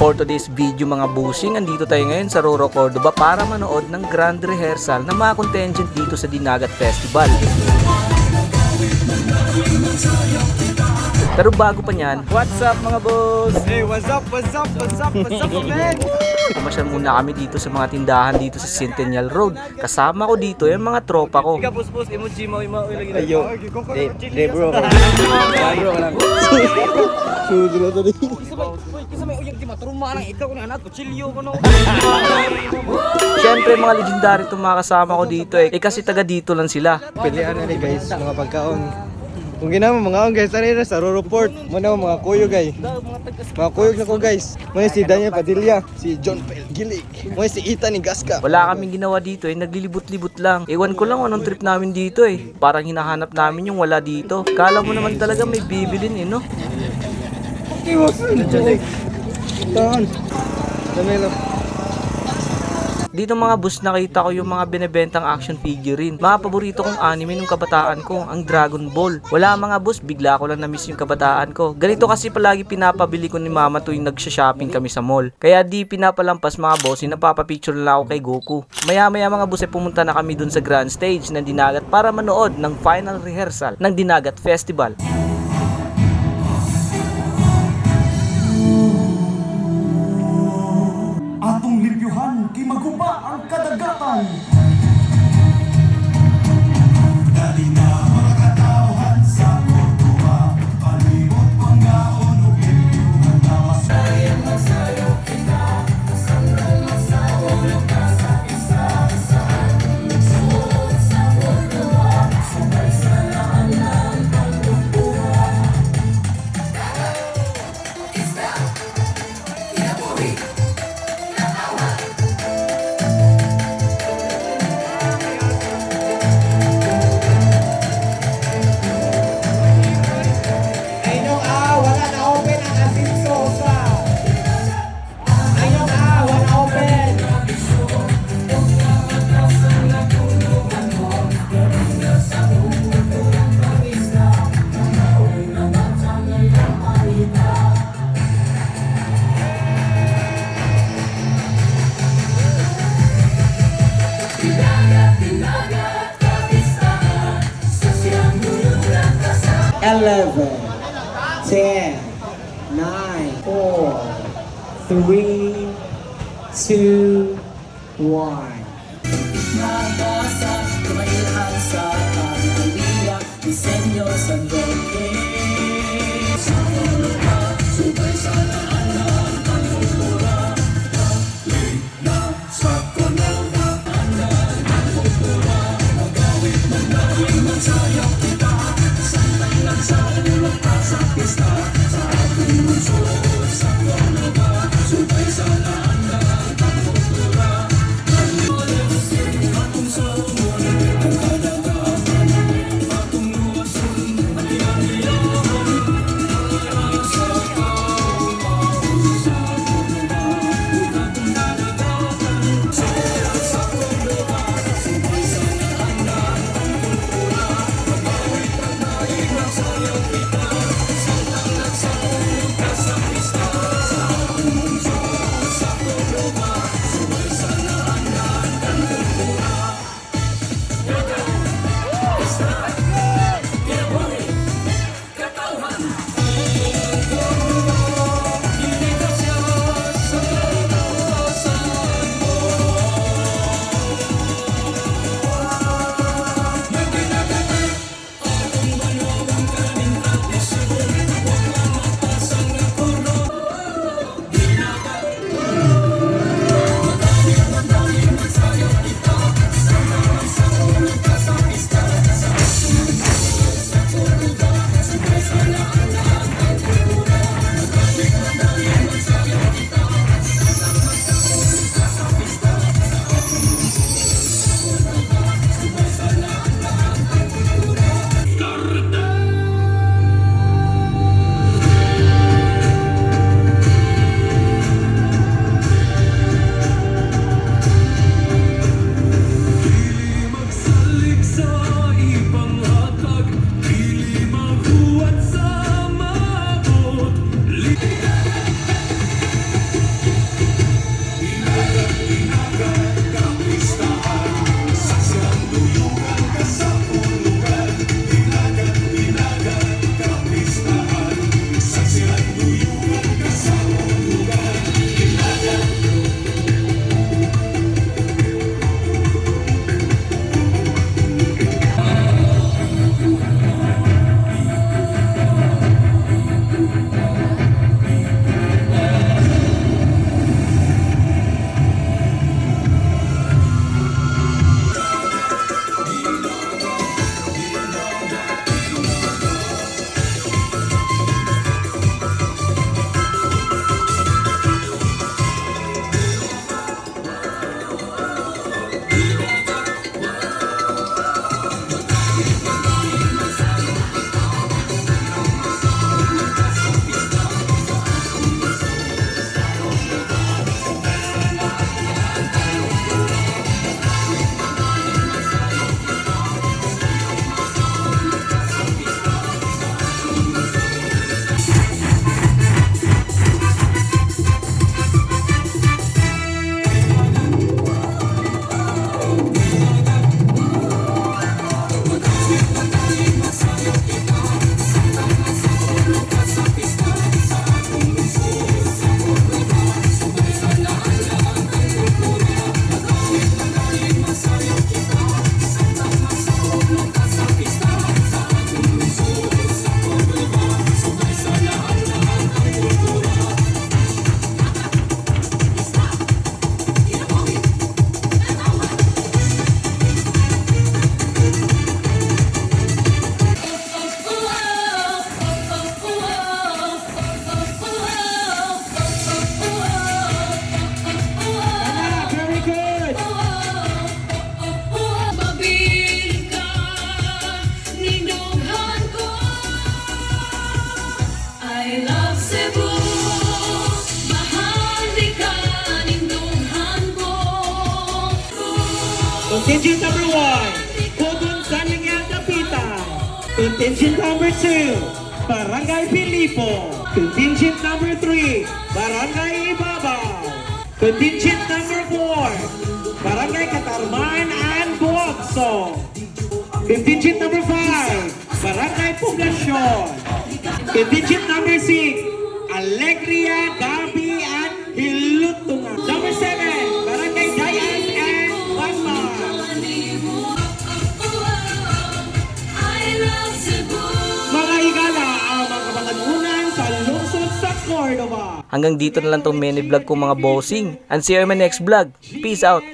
For today's video, mga busing, andito tayo ngayon sa Roro Cordoba para manood ng grand rehearsal ng mga contingent dito sa Dinagat Festival. Pero bago pa niyan, What's up, mga boss? Hey, what's up, what's up, what's up, what's up, man? Pumasyal muna kami dito sa mga tindahan dito sa Centennial Road. Kasama ko dito yung mga tropa ko. Ikaw puspos emoji mo imo lagi. Ayo, de bro. Bro lang. Kisa may uyag di matruma nang ikaw na anak ko chilyo ko no. Siyempre, mga legendary itong mga kasama ko dito eh. Eh kasi taga dito lang sila. Pilihan na ni guys, mga pagkaon. Kung ginamo mga on guys, ari ra sa Roro Port. Muna mga kuyo guys. Mga kuyog na ko guys. Muna si Daniel Padilla, si John Pel Gilig. Muna si Ethan Gasca. Wala kaming ginawa dito eh, naglilibot-libot lang. Ewan ko lang anong trip namin dito eh. Parang hinahanap namin yung wala dito. Kala mo naman talaga may bibilin eh, no? Tahan. Damelo. Dito, mga bus, nakita ko yung mga binebentang action figurine. Mga paborito kong anime nung kabataan ko, ang Dragon Ball. Wala, mga bus, bigla ko lang na-miss yung kabataan ko. Ganito kasi palagi pinapabili ko ni mama tuwing nagsha-shopping kami sa mall. Kaya di pinapalampas, mga boss, yung napapapicture lang ako kay Goku. Maya-maya, mga boss, ay pumunta na kami dun sa grand stage ng Dinagat para manood ng final rehearsal ng Dinagat Festival. Atong limpyuhan kay maguba ang kadagatan. Dali na, mga katawhan sa Cordoba, palibot pangaon ug limpyuhan na mas Inyong A, wala na open ang asin sosa. Inyong A, wala open. 11, 10, 9, 4, 3, 2, 1. Contingent number 1, Cogon San Miguel Dapitan. Contingent number 2, Barangay Filipo. Contingent number 3, Barangay Ibabaw. Contingent number 4, Barangay Catarman and Buagso. Contingent number 5, Barangay Poblacion. Contingent number 6, Alegria, Gabi, and Hilutungan. Number 7, Barangay Dayas and Basma. Mga higala ang mga kabatanunan sa lungsod sa Cordova. Hanggang dito na lang tong mini vlog ko, mga bossing. And see you in my next vlog. Peace out!